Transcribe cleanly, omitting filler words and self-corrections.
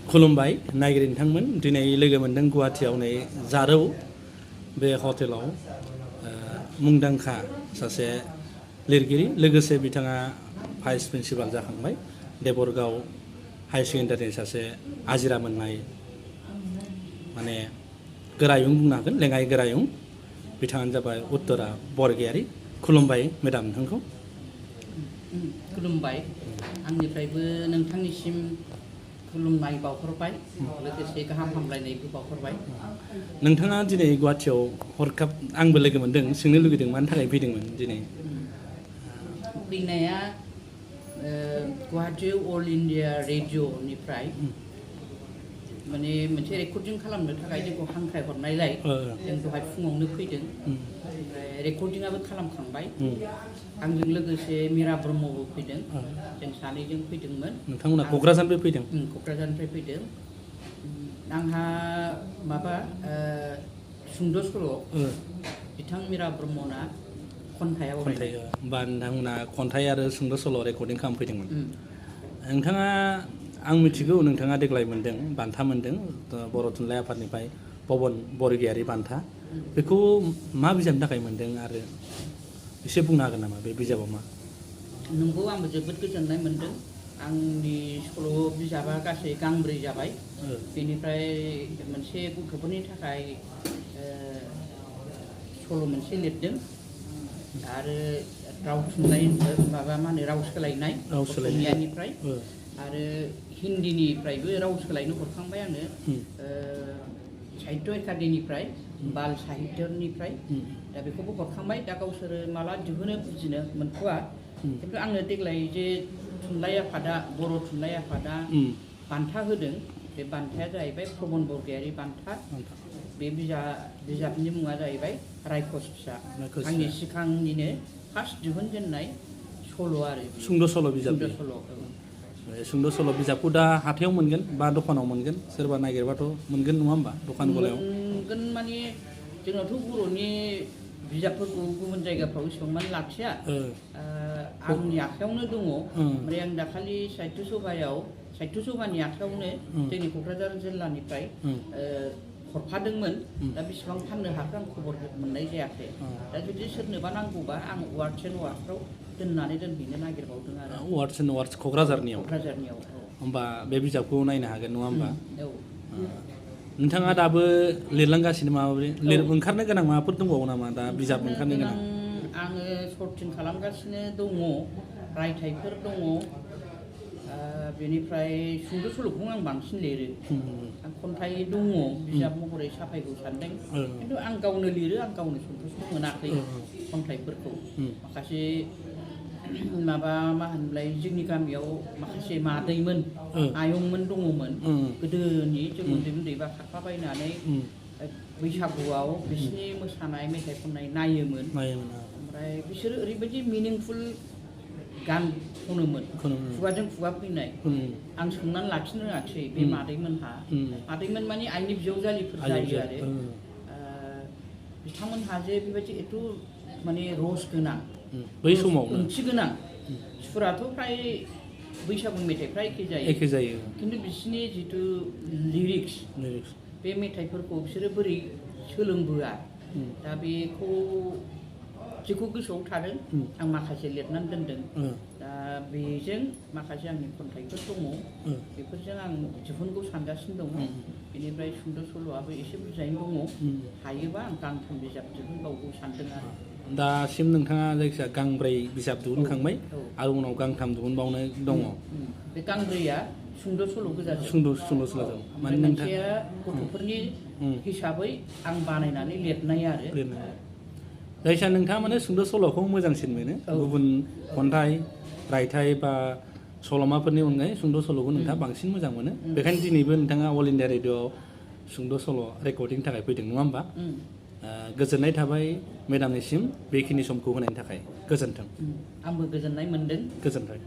खुलुमबाय नायगिरि नोंथांमोन दिनै लोगो मोनदों गुवाहाटीआव नै जारौ बे हटेलाव मुंदांखा सासे लिरगिरि लोगोसे बिथाङा भाइस प्रिन्सिपाल जाखांबाय देबरगाव हाई सेकेन्डारिनि सासे आजिरा मोननाय माने गोरायुं बुंनो हागोन लेङाइ गोरायुं बिथाङानो जाबाय उत्तरा बरगयारी खुलुमबाय मेडाम नोंथांखौ खुलुमबाय आंनिफ्रायबो नोंथांनिसिम खुलुमनाय बावहरबाय लोगोसे गाहाम हामलायनायबो बावहरबाय नोंथाङा दिनै गुवाहाटीआव हरखाब आंबो लोगो मोनदों सोंनो लुगैदों मानि थाखाय फैदोंमोन दिनै फैनाया गुवाहाटी अल इन्डिया रेडिअ'निफ्राय माने मोनसे रेकर्डिं खालामनो थाखाय जोंखौ हांख्राय हरनायलाय जों दहाय फुङावनो फैदों ओमफ्राय रेकर्डिंआबो खालामखांबाय आंजों लोगोसे मीरा ब्रह्मबो फैदों जों सानैजों फैदोंमोन नोंथांमोना क'क्राझारनिफ्राय फैदों क'क्राझारनिफ्राय फैदों आंहा माबा सुंद' सल' बिथां मीरा ब्रह्मना खन्थाइ बा नोंथांमोना खन्थाइ आरो सुंद' सल' रेकर्डिं खालामफैदोंमोन नोंथाङा आं मिथिगौ नोंथाङा देग्लाय मोनदों बान्था मोनदों बर' थुनलाइ आफादनिफ्राय पवन बरगयारी बान्था बेखौ मा बिजाबनि थाखाय मोनदों आरो एसे बुंनो हागोन नामा बे बिजाबाव मा नंगौ आंबो जोबोद गोजोननाय मोनदों आंनि सल' बिजाबा गासै गांब्रै जाबाय बेनिफ्राय मोनसे गथ'फोरनि थाखाय सल' मोनसे लिरदों आरो राव थुनलाइ माबा मा होनो राव सोलायनाय असमियानिफ्राय आरो हिन्दीनिफ्रायबो राव सोलायनो हरखांबाय आंनो साहित्य एकाडेमिनिफ्राय बाल साहित्यनिफ्राय दा बेखौबो हरखांबाय दा गावसोरो माला दिहुनो बुजिनो मोनथ'वा खिन्थु आंनो देग्लाय जे थुनलाइ आफादा बर' थुनलाइ आफादा बान्था होदों बे बान्थाया जाहैबाय पवन बरगयारी बान्था बे बिजाबनि मुङा जाहैबाय रायखस फिसा आंनि सिगांनिनो फार्स्ट दिहुनजेननाय सल' आरो सुंद' सल' बिजाब सुंद' सल' बिजाबखौ दा हाथायाव मोनगोन बा दखानाव मोनगोन सोरबा नागिरबाथ' मोनगोन नङा होमबा दखान गलायाव मोनगोन माने जोंनावथ' बर'नि बिजाबफोरखौ गुबुन जायगाफ्राव एसेबां माने लाखिया आंनि आखायावनो दङ ओमफ्राय आं दाखालि साहित्य सभानि आखायावनो जोंनि क'क्राझार जिल्लानिफ्राय हरफादोंमोन दा बेसेबां फाननो हाखो आं खबर मोननाय जायाखै दा जुदि सोरनोबा नांगौबा आं वार्डस एन्ड वार्डफ्राव दोननानै दोनहैनो नागिरबावदों आरो वार्डस एन्ड वार्डस क'क्राझारनियाव होमबा बे बिजाबखौ नायनो हागोन नङा होमबा नोंथाङा दाबो लिरलांगासिनो माबोरै ओंखारनो गोनां माबाफोर दंबावो नामा दा बिजाब ओंखारनो गोनां आङो सर्टिं खालामगासिनो दङ रायथाइफोर दङ बेनिफ्राय सुंद' सल'खौ आं बांसिन लिरो आं खन्थाइ दङ बिजाब महरै साफायगौ सानदों खिन्थु आं गावनो लिरो आं गावनो सन्थुस्ट मोनाखै खन्थाइफोरखौ माखासे माबा मा होनोमोनलाय जोंनि गामियाव माखासे मादैमोन आयंमोन दङमोन गोदोनि जों उन्दै उन्दैबा खारफाबायनानै बैसागुआव बिसिनि मोसानाय मेथाइ खननाय नायोमोन ओमफ्राय बिसोरो ओरैबायदि मिनिंफुल गान खनोमोन खुगाजों खुगा फैनाय आं सोंनानै लाखिनो रोङाखिसै बे मादैमोन माने आइनि बिजावजालिफोर जायो आरो बिथांमोनहा जे बेबायदि एथ' माने रस गोनां बै समाव ओंथि गोनां सुराथ' फ्राय बैसागु मेथाइफ्रा एखे जायो खिन्थु बिसोरनि जिथु लिरिक्स बे मेथाइफोरखौ बिसोरो बोरै सोलोंबोआ दा बेखौ जेखौ गोसोआव थादों आं माखासे लिरनानै दोनदों दा बेजों माखासे आंनि खन्थाइफोर दङ बेफोरजों आं दिहुनगौ सानगासिनो दङ बेनिफ्राय सुंद' सल'आबो एसे बुरजायैनो दङ हायोबा आं गांथाम बिजाब दिहुनबावगौ सानदों आरो दासिम नोंथाङा जायखिजाया गांब्रै बिजाब दिहुनखांबाय आरो उनाव गांथाम दिहुनबावनो दङ बे गांब्रैया सुंद' सल' गोजा सुंद' सल' माने मोनसेया गथ'फोरनि हिसाबै आं बानायनानै लिरनाय आरो जायखिया नोंथाङा माने सुंद' सल'खौ मोजांसिन मोनो गुबुन खन्थाइ रायथाइ बा सल'माफोरनि अनगायै सुंद' सल'खौ नोंथाङा बांसिन मोजां मोनो बेखायनो दिनैबो नोंथाङा अल इन्डिया रेडिअ'आव सुंद' सल' रेकर्डिंनि थाखाय फैदों नङा होमबा गोजोननाय थाबाय मेडामनिसिम बेखिनि समखौ होनायनि थाखाय गोजोन्थों आंबो गोजोननाय मोनदों गोजोन्थों